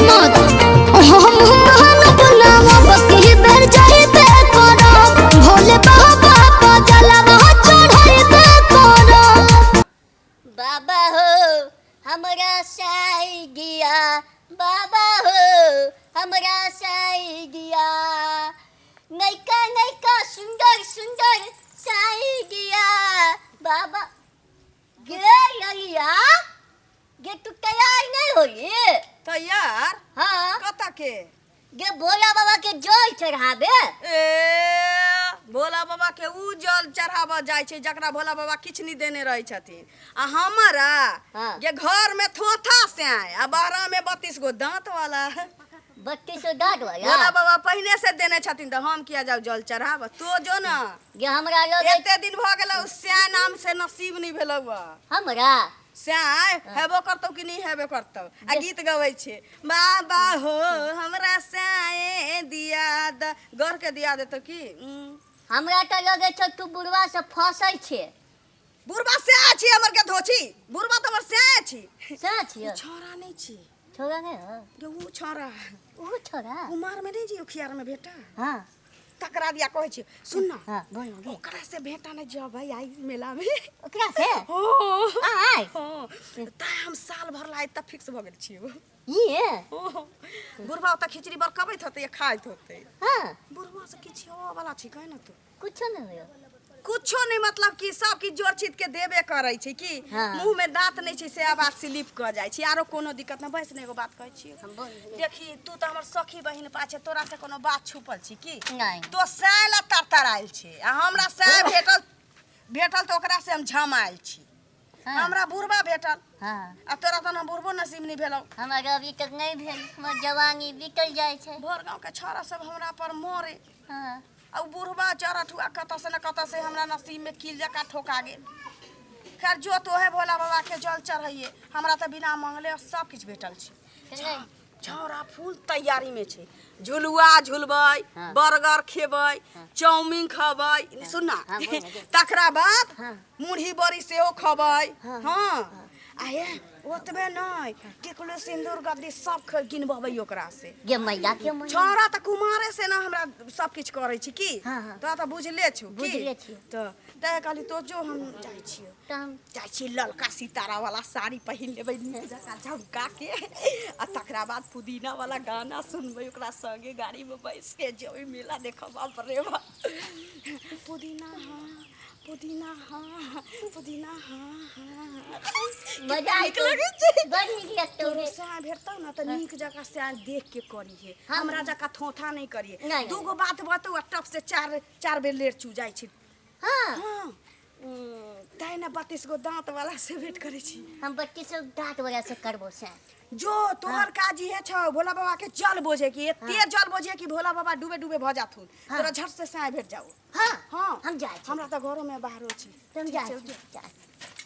मत। हम मानब ना अब की बेर जाइबे करब, भोले बाबा पर जलवा चढ़ाइबे करब। बाबा हो हमरा साई गिया, बाबा हो हमरा साई गिया, नैका नैका सुंदर सुंदर साई गिया बाबा। गे ललिया गे, तू तैयार नहीं होली? तैयार? हाँ। कतऽ के? गे भोला बाबा के जल चढ़ाबे। ए, भोला बाबा के ऊ जल चढ़ाबऽ जाइ छै जकरा भोला बाबा किछु नहि देने रहै छथिन, आ हमरा हाँ। जे घर में थोथा से आए आ बहरा में 32 गो दांत वाला। 32 दांत वाला। भोला बाबा पहिने से देने छथिन, तऽ हम किया जाउ जल चढ़ाबऽ? तो जो न। गे हमरा लोग एते दिन भऽ गेलौ, सैह नाम से नसीब नहि भेलौ। हमरा सैह हेबो करतौ कि नहि हेबो करतौ, आ गीत गबै छै, बाबा हो हमरा सैं दिया द, गढ़ के दिया देतौ की? हमरा तऽ लगै छौ तू बुढ़वा से फंसै छै। बुढ़बा सैह छी हमर के धोछी, बुढ़बा तऽ हमर सैह छी। सएह छियै? छौड़ा नहि छी। छोड़ा नहि हो? गे ऊ छौड़ा। ओ छोड़ा? कुमार में नहीं जी उखियार में भेटा। हाँ। तकरा दिया कहै छी, सुन ना। हाँ, बोल ना गे। ओकरा से भेटा नहि जबै आई मेला में। ओकरा से? हो। आय? हो, तैं हम साल भर ला एतऽ फिक्स भऽ गेल छियै। ये हो, बुढ़बा ओतऽ खिचड़ी बरकबैत होतै आ खाइत होतै। हाँ। बुढ़बा से किछु होबऽ वाला छै, कहे ना तू। कुछो नहीं हो। कुछो नहीं, मतलब कि सब किछु जोड़ छीट के देबे करै छै कि। हाँ। मुँह में दांत नहीं छै से आवाज स्लिप कऽ जाइ छै, आरो कोनो दिक्कत नहि। बस ने एगो बात कहै छियौ। हम बोल। देखी, तू तऽ हमर सखी बहिन पाछे, तोरा से कोनो बात छुपल छी की? नहीं। तो सैं ला तरतरायल छै, आ हमरा सैं भेटल, भेटल तऽ ओकरा से हम झमायल छी। हाँ। हमरा बुढ़बा भेटल। हाँ। आ तोरा तऽ बुढ़बो नसीब नहि भेलौ। हमरा अभी तक नहीं भेल, हमर जवानी बीतल जाइ छै। भोर गाँव के छौड़ा सब हमरा पर मरे। हाँ। आ उ बुढ़बा चरठुआ कतऽ से न कतऽ से हमरा नसीब में कील जकाँ ठोका गेल। खैर जो, तोहे भोला बाबा के जल चढ़ैये, हमरा तऽ बिना मंगले सब किछु भेटल छै। नहि। छौड़ा फुल तैयारी में छै, झुलुआ झुलबै, हाँ। बर्गर खेबै, चाउमीन खबै, सुन ना। हाँ, बोल ना, बोल। तकरा बाद हाँ। मुरही बड़ी सेहो खबै। हाँ। हाँ, आ हे ओतबे नहि, टिकलो सिन्दूर गद्दी सब गिनबबै ओकरा से। गे मैया के मैया। छौड़ा तऽ कुमारे से ना हमरा सब किछु करै छी की। हाँ, हाँ। तोरा तऽ बुझले छौ की। बुझले छियौ। तऽ तैं कहली तो जो, हम जाइ छियौ। तऽ हम जाइ छी, ललका सितारा वाला साड़ी पहिन लेबै नीक जकाँ झमका के, आ तकरा बाद पुदीना वाला गाना सुनबै, ओकरा संगे गाड़ी में बैस के जेबै मेला देखऽ। बाप रे बाप, पुदीना हाँ, पुदीना हाँ, पुदीना हाँ हाँ। मजा नीक आइ लगै छै। बड़ नीक लगतौ। तोरो गे साँय भेटतौ ने तऽ नीक जकाँ साँय देख के करिहे। हाँ। हमरा जकाँ थोथा नहि करिहे। नहि। दूगो बात बतौ आ टप से चार चार बेर लेट चू जाइ छै। हाँ। हाँ, तैं ने 32 गो दाँत वाला से भेंट करै छी। हम 32 दाँत वाला से करबो से। जो, तोहर काज इहे छौ, भोला बाबा के जल बोझे की, एते जल बोझे कि भोला बाबा डूबे डूबे भऽ जाथुन। हाँ। तोरा झट से साँय भेट जाओ। हाँ। हाँ। हम जाइ छी। हमरा तऽ घरो में बाहरो छी। हम ठीक जाइ छै, छी, जाइ छी।